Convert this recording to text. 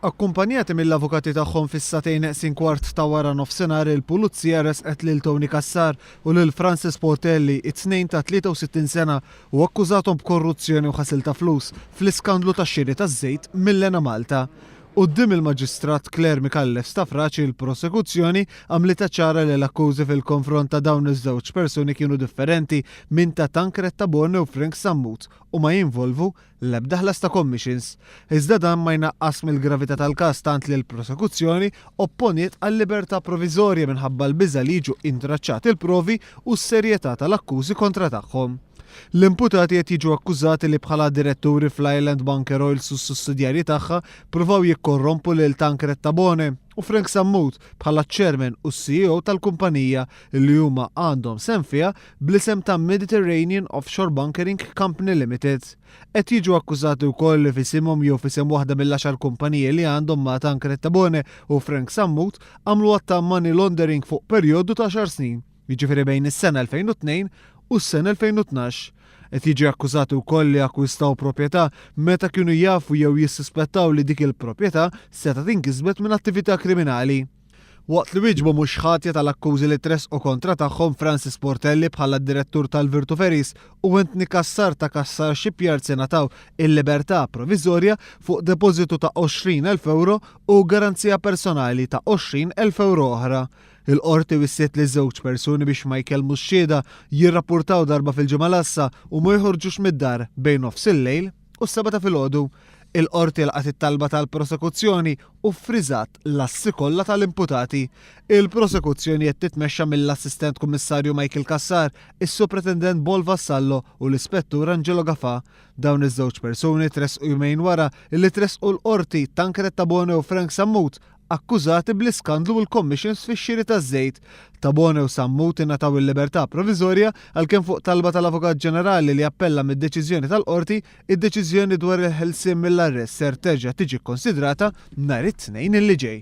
Akkumpanjati mill-avukati tagħhom fis-sagħtejn neqsin kwart ta' wara nofsinhar il-Pulizija ressqet lil Tony Cassar u lil Francis Portelli, it-tnejn ta' 63 sena, u akkużathom b'korruzzjoni u ħasil ta' flus fl-iskandlu tax-xiri taż-żejt mill-Enemalta. Quddiem il-Maġistrat Claire Micallef Stafrace il-Prosekuzzjoni għamlitha ċara li l-akkużi fil-konfront ta' dawn iż-żewġ persuni kienu differenti minn ta' Tancred Tabone u Frank Sammut u ma jinvolvu l-ebda ħlas ta' commissions. Iżda dan ma jnaqqas mill-gravità tal-każ tant li l-Prosekuzzjoni opponiet għal-libertà proviżorja minħabba l-biża' li jiġu intraċċati l-provi u s-serjetà tal-akkużi kontra tagħhom. L-imputati qed jiġu akkużati li bħala diretturi fl-Island Bunker Oils u s-sussidjarji tagħha ppruvaw jikkorrompu lil Tancred Tabone u Frank Sammut bħala ċ-Chairman u s-CEO tal-kumpanija li huma għandhom sehem fiha bl-isem ta' Mediterranean Offshore Bunkering Company Limited. Qed jiġu akkużati wkoll li f'isimhom jew f'isem waħda mill-għaxar kumpaniji li għandhom ma' Tancred Tabone u Frank Sammut għamlu att ta' money laundering fuq perjodu ta' għaxar snin. jiġifieri bejn is-sena 2002 u s-sena 2012. Qed jiġi akkużati wkoll li akkwistaw proprjetà meta kienu jafu jew jissuspettaw li dik il-proprjetà setgħet inkisbet minn attività kriminali. Waqt li wieġbu mhux ħatja tal-akkużi li tressqu kontra tagħhom Francis Portelli bħala d-direttur tal-Virtu Ferries u Anthony Cassar ta' Cassar Shipyards ingħataw il-libertà proviżorja fuq depożitu ta' 20,000 ewro u garanzija personali ta' 20,000 ewro oħra. Il-Qorti wissiet liż-żewġ persuni biex ma jkellmux xhieda, jirrappurtaw darba fil-ġimgħa l-għassa u ma joħorġux mid-dar bejn nofs il-lejl u s-sebgħa ta' filgħodu. Il-Qorti laqgħet it-talba tal-prosekuzzjoni u ffriżat l-assi kollha tal-imputati. Il-prosekuzzjoni qed titmexxa mill-Assistent Kummissarju Michael Cassar, is-Supretendent Paul Vassallo u l-Ispettur Angelo Gafà. Dawn iż-żewġ persuni tressqu jumejn wara li tressqu l-Qorti Tancred Tabone u Frank Sammut akkużati bl-iskandlu u l-commissions fix-xiri taż-żejt. Tabone u Sammut ingħataw il-libertà proviżorja għalkemm fuq talba tal-Avukat Ġenerali li appella mid-deċiżjoni tal-Qorti, id-deċiżjoni dwar il-ħelsien mill-arrest ser terġa' tiġi kkonsidrata nhar it-Tnejn li ġej.